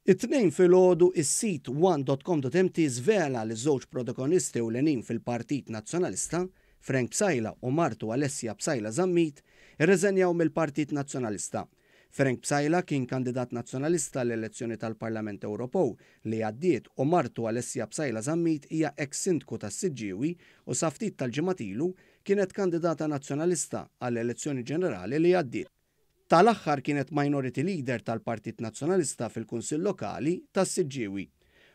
It-Tnejn filgħodu is-sit one.com.mt żvela li żewġ protagonisti ewlenin fil-Partit Nazzjonalista, Frank Psaila u martu Alessia Psaila Zammit, irreżenjaw mill-Partit Nazzjonalista. Frank Psaila kien kandidat nazzjonalista l-elezzjoni tal-Parlament Ewropew li għaddiet u martu Alessia Psaila Zammit hija ex-sindku tas-Siġġiewi u sa ftit tal-ġimgħat ilu kienet kandidata nazzjonalista għall-elezzjoni ġenerali li għaddiet. Tal-aħħar kienet minority leader tal-Partit Nazzjonalista fil-Kunsill Lokali tas-Siġġiewi.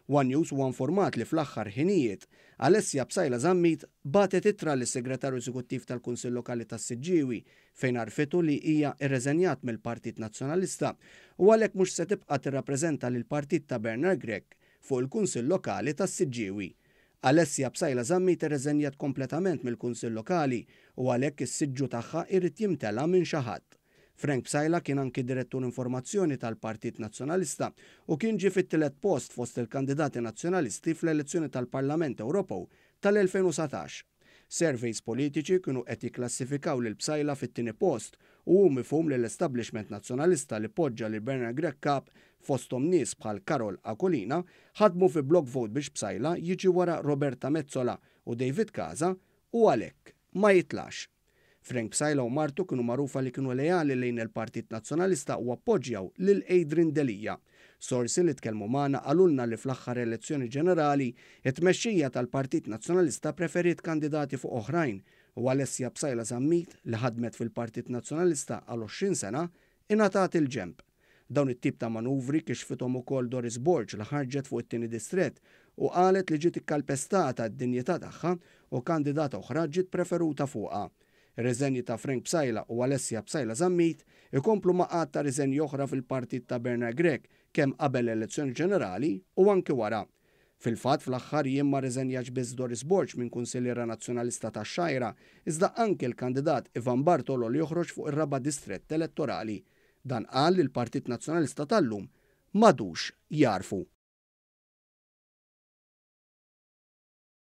One News huwa informat li fl-aħħar ħinijiet Alessia Psaila Zammit bagħtet ittra lis-Segretarju Eżekuttiv tal-Kunsill Lokali tas-Siġġiewi fejn għarrfitu li hija irreżenjat mill-Partit Nazzjonalista u għalhekk mhux se tibqa' tirrappreżenta lill-Partit ta' Bernard Grech fuq il-Kunsill Lokali tas-Siġġiewi. Alessia Psaila Zammit irreżenjat kompletament mill-Kunsill Lokali u għalhekk is-siġġu tagħha irid jimtela minn xi ħadd. Frank Psaila kien anki direttur informazzjoni tal-Partit Nazzjonalista u kien ġie fit-tielet post fost il-kandidati nazzjonalisti fl-elezzjoni tal-Parlament Ewropew tal-2019. Surveys politiċi kienu qed jikklassifikaw lil Psaila fit-tieni post u hu mifhum li l-establishment nazzjonalista li poġġa lil Bernard Grech Kap, fosthom nies bħal Karol Aquilina, ħadmu fi block vote biex Psaila jiġi wara Roberta Metsola u David Casa u għalhekk ma jitlax. Frank Psaila u martu kienu magħrufa li kienu leali lejn il-Partit Nazzjonalista u appoġġjaw lil Adrian Delia. Sorsi li tkellmu magħna qalulna li fl-aħħar elezzjoni ġenerali it-tmexxija tal-Partit Nazzjonalista preferiet kandidati fuq oħrajn u Alessia Psaila Zammit, li ħadmet fil-Partit Nazzjonalista għal 20 sena, ingħatat il-ġenb. Dawn it-tip ta' manuvri kixfithom ukoll Doris Borg li ħarġet fuq it-tieni distrett u qalet li ġiet ikkalpestata d-dinjità tagħha u kandidata oħra ġiet preferuta fuqha. Ir-riżenji ta' Frank Psaila u Alessia Psaila Zammit ikomplu ma' għadd ta' riżenji oħra fil-partit ta' Bernard Grech kemm qabel l-elezzjoni ġenerali u anki wara. Fil-fatt, fl-aħħar jiem ma rriżenjax biss Doris Borg minn Kunsilliera Nazzjonalista tax-Xgħajra, iżda anki l-kandidat Ivan Bartolo li joħroġ fuq ir-raba' distrett elettorali. Dan qal li l-Partit Nazzjonalista tal-lum m'għadux jagħrfu.